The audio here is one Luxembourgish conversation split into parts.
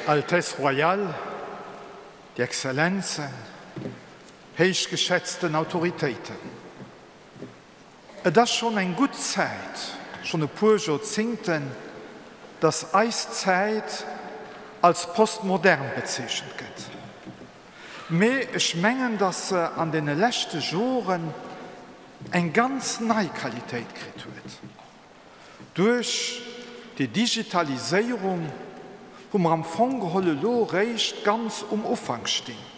Altesse Royale, Dir Exzellenzen, héichgeschätzten Autoritéiten, et ass schonn eng gutt Zäit, schonn e puer Joerzingten, dass eis Zäit als postmodern bezeechent gëtt. Mee ech mengen, dass se an deene leschte Joren eng ganz nei Qualitéit kritt huet. Duerch déi Digitaliséierung, wou mer am Fong geholl elo réischt ganz um Ufank stinn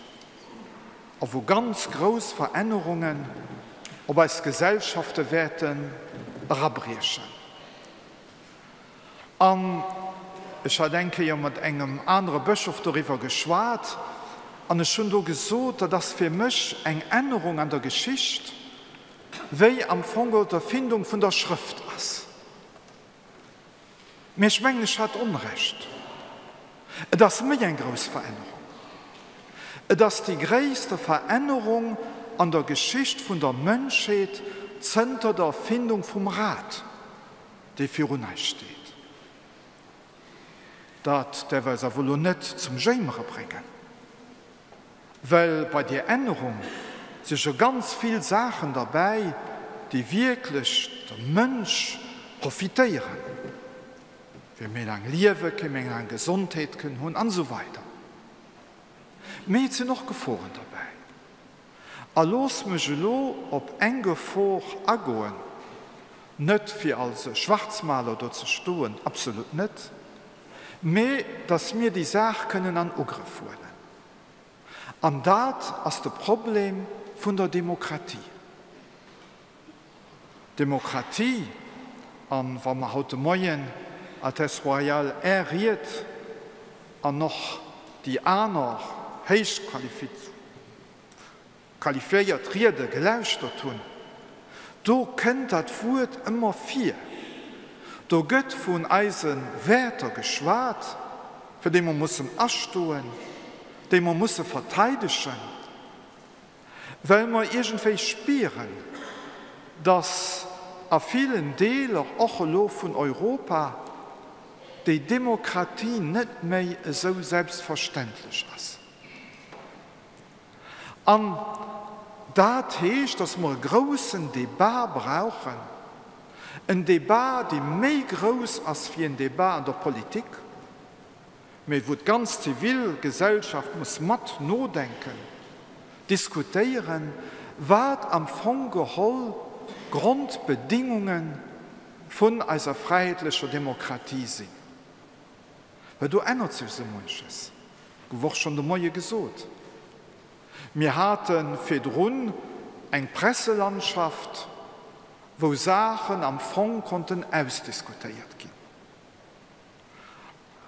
a wou ganz grouss Verännerungen op eis Gesellschafte wäerten erabriechen. An ech hat eng Kéier mat engem anere Bëschof doriwwer geschwat an ech hunn do gesot, dat ass fir mech eng Ännerung an der Geschicht, wéi am Fong geholl d'Erfindung vun der Schrëft ass. Mee ech mengen, ech hat Onrecht. Et ass méi eng grouss Verännerung. Et ass déi gréisste Verännerung an der Geschicht vun der Mënschheet zënter der Erfindung vum Rad, déi virun eis steet. Dat däerf eis awer elo net zum Jéimere bréngen. Well bei deer Ännerung si scho ganz vill Saachen derbäi, déi wierklech dem Mënsch profitéieren, fir méi laang liewe kënnen, méi laang Gesondheet kënnen hunn an esou weider. Mee et sinn och Geforen derbäi. A looss mech elo op eng Gefor agoen, net fir als e Schwarzmaler do ze stoen, absolut net, mee dass mir déi Saach kënnen an Ugrëff huelen. An dat ass de Problem vun der Demokratie. D'Demokratie, a wa mer haut de Moien, Altesse Royale, Är Ried an och déi aner héich qualifiéiert Riede gelauschtert hunn, do kënnt dat Wuert ëmmer vir. Do gëtt vun eise Wäerter geschwat, fir déi mer mussen astoen, déi mer musse verteidegen, well mer iergendwéi spieren, dass a villen Deeler, och elo vun Europa, déi Demokratie net méi esou selbstverständlech ass. An dat heescht, dass mer e groussen Débat brauchen, en Débat, dee méi grouss ass wéi en Débat an der Politik, mä wou d'ganz Zivilgesellschaft muss mat nodenken, diskutéieren, wat am Fong geholl d'Grondbedingunge vun eiser fräiheetlecher Demokratie sinn. Well do ännert sech esou munches, gouf och schonn de Moie gesot. Mir hate virdrun eng Presselandschaft, wou Saachen am Fong konnten ausdiskutéiert ginn.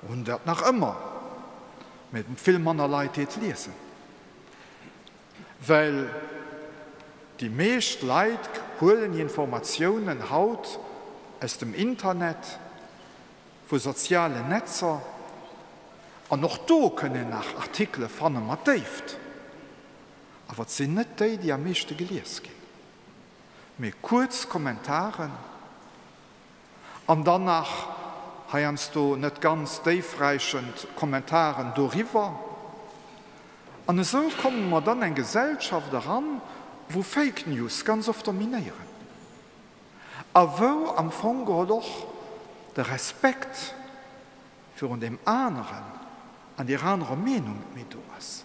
Mer hunn dat nach ëmmer, mä et vill manner Leit, déi et liesen, well déi meescht Leit huelen hir Informatiounen haut aus dem Internet, vu sozialen Netzer, an och do kënn een nach Artikele fanne mat Déift, awer et sinn net déi, déi am meeschte gelies ginn, mee kuerz Kommentaren an dann nach heiansdo net ganz déifräichend Kommentaren doriwwer. An esou komme mer dann eng Gesellschaft eran, wou Fake News ganz oft dominéieren. A wou am Fong geholl och de Respekt virun deem aneren an deer anerer Meenung net méi do ass.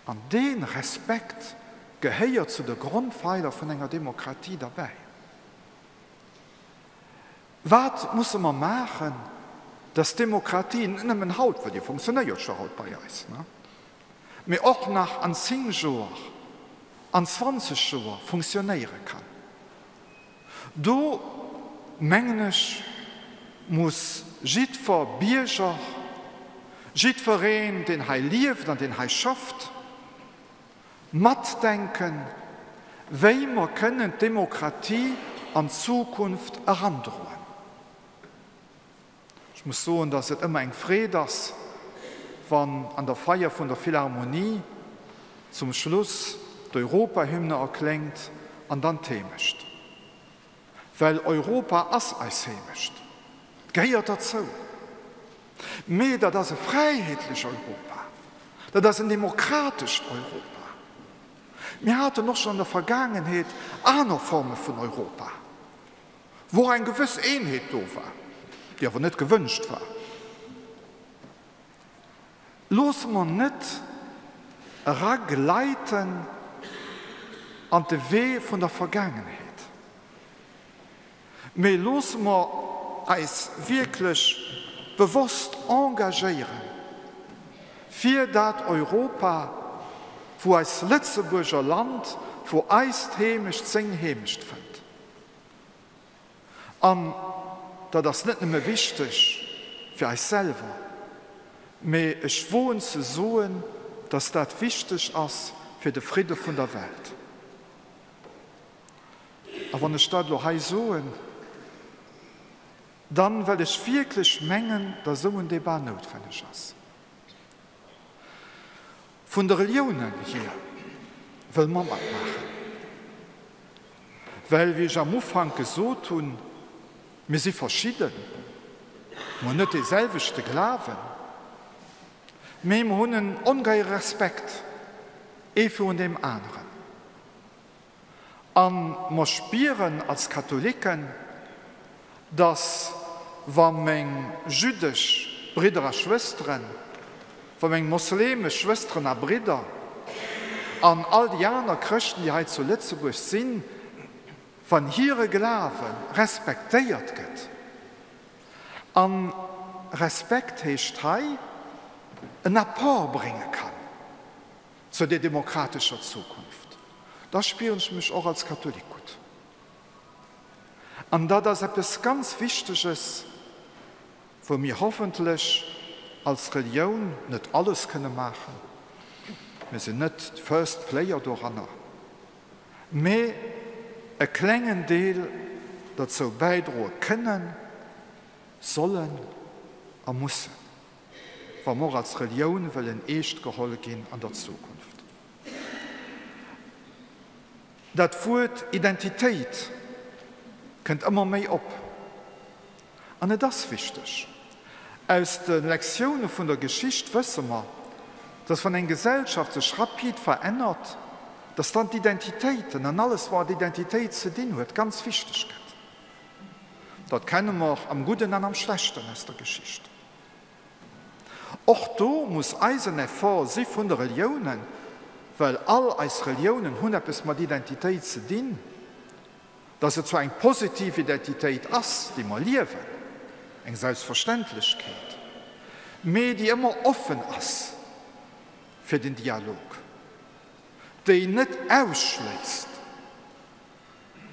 An dee Respekt gehéiert zu de Grondpfeiler vun enger Demokratie derbäi. Wat musse mer maachen, dass d'Demokratie net nëmmen haut, well déi funktionéiert scho haut bei eis, mee och nach an 10 Joer, an 20 Joer funktionéiere kann? Do, mengen ech, muss jiddfer Bierger, jiddfereen, deen hei lieft an deen hei schafft, matdenken, wéi mer kënnen d'Demokratie an d'Zukunft erandroen. Ech muss soen, dass et ëmmer eng Freed ass, wann an der Feier vun der Philharmonie zum Schluss d'Europahymne erkléngt an dann d'Heemecht. Well Europa ass eis Heemecht. Et gehéiert derzou. Mee dat ass e fräiheetlech Europa, dat ass en demokratescht Europa. Mir haten och schonn an der Vergaangenheet aner Forme vun Europa, wou och eng gewëss Eenheet do war, déi awer net gewënscht war. Loosse mer net eragleiten an de Wee vun der Vergaangenheet, mee loosse mer eis wierklech bewosst engagéiere fir dat Europa, wou eis Lëtzebuerger Land, wou eist Heemecht seng Heemecht fënnt. An dat ass net nëmme wichteg fir eis selwer, mee ech woen ze soen, dass dat wichteg ass fir de Fridde vun der Welt. A wann ech dat elo hei soen, dann well ech wierklech mengen, dass esou en Débat noutwenneg ass. Vun de Reliounen hier wëlle mer matmaachen, well, wéi ech am Ufank gesot hunn, mir si verschidden, mer hunn net dee selwechte Glawen, mee mer hunn en ongeheiere Respekt ee virun deem aneren. A mer spieren als Katholiken, dass wa meng jüddesch Bridder a Schwësteren, wa meng moslemesch Schwësteren a Bridder an all déi aner Chrëschten, déi hei zu Lëtzebuerg sinn, wann hire Glawe respektéiert gëtt, a Respekt heescht hei, en Apport brénge kann, zu der demokratescher Zukunft, da spieren ech mech och als Katholik gutt. An dat ass eppes ganz Wichteges, wou mir hoffentlech als Relioun net alles kënne maachen, mir sinn net d'First Player doranner, mee e klengen Deel derzou bäidroe kënnen, sollen a mussen. wa mer och als Relioun wëllen eescht geholl ginn an der Zukunft. Dat Wuert Identitéit kënnt ëmmer méi op an et ass wichteg. Aus de Lektioune vun der Geschicht wësse mer, dass wann eng Gesellschaft sech rapid verännert, dass dann d'Identitéiten an alles wat mat Identitéit ze dinn huet, ganz wichteg gëtt. Dat kenne mer am Gudden an am Schlechten aus der Geschicht. Och do muss eisen Effort si vun de Reliounen, well all eis Reliounen hunn eppes mat Identitéit ze dinn, dass et zwar eng positiv Identitéit ass, déi mer liewen, eng Selbstverständlechkeet, mee déi ëmmer offen ass fir den Dialog, déi net ausschléisst,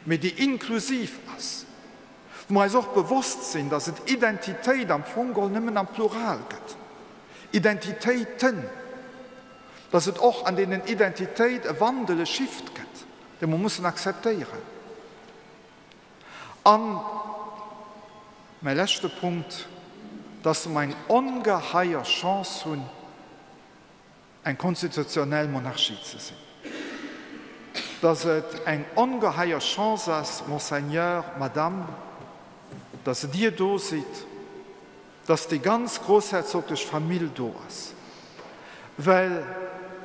mee déi inklusiv ass, wou mer eis och bewosst sinn, dass et Identitéit am Fong geholl nëmmen am Plural gëtt, Identitéiten, dass et och an deenen Identitéit e Wandel, e Shift gëtt, dee mer mussen akzeptéieren. A mäi leschte Punkt, dass mer eng ongeheier Chance hunn, eng konstitutionell Monarchie ze sinn, dass et eng ongeheier Chance ass, Monseigneur, Madame, dass Dir do sidd, dass déi ganz groussherzoglech Famill do ass, well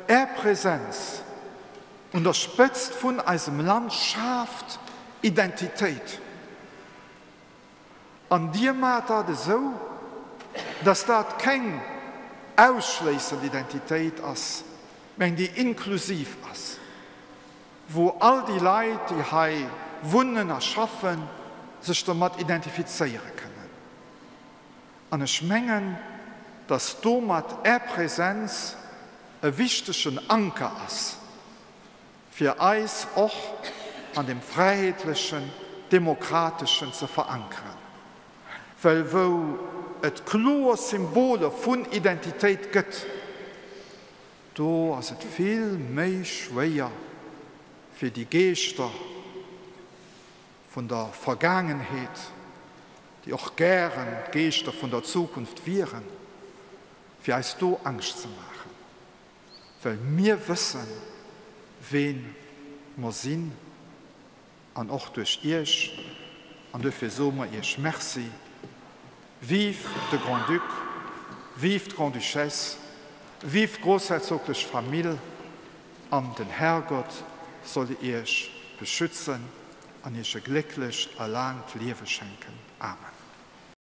Är Präsenz un der Spëtzt vun eisem Land schaaft Identitéit. An Dir maacht dat esou, dass dat keng ausschléissend Identitéit ass, mä eng, déi inklusiv ass, wou all déi Leit, déi hei wunnen a schaffen, sech domat identifizéiere kënnen. An ech mengen, dass domat Är Präsenz e wichtegen Anker ass, fir eis och an dem fräiheetlechen, demokrateschen ze verankeren, well wou et kloer Symboler vun Identitéit gëtt, do ass et vill méi schwéier fir déi Geeschter vun der Vergaangenheet, déi och gären d'Geeschter vun der Zukunft wieren, fir eis do Angscht ze maachen. Well mir wëssen, ween mer sinn, an och duerch Iech, an duerfir soe mer Iech Merci. Vive de Grand-Duc! Vive d'Grande-Duchesse, vive d'groussherzoglech Famill an den Herrgott soll Iech beschützen an Iech e glécklecht a laangt Liewe schenken. Amen.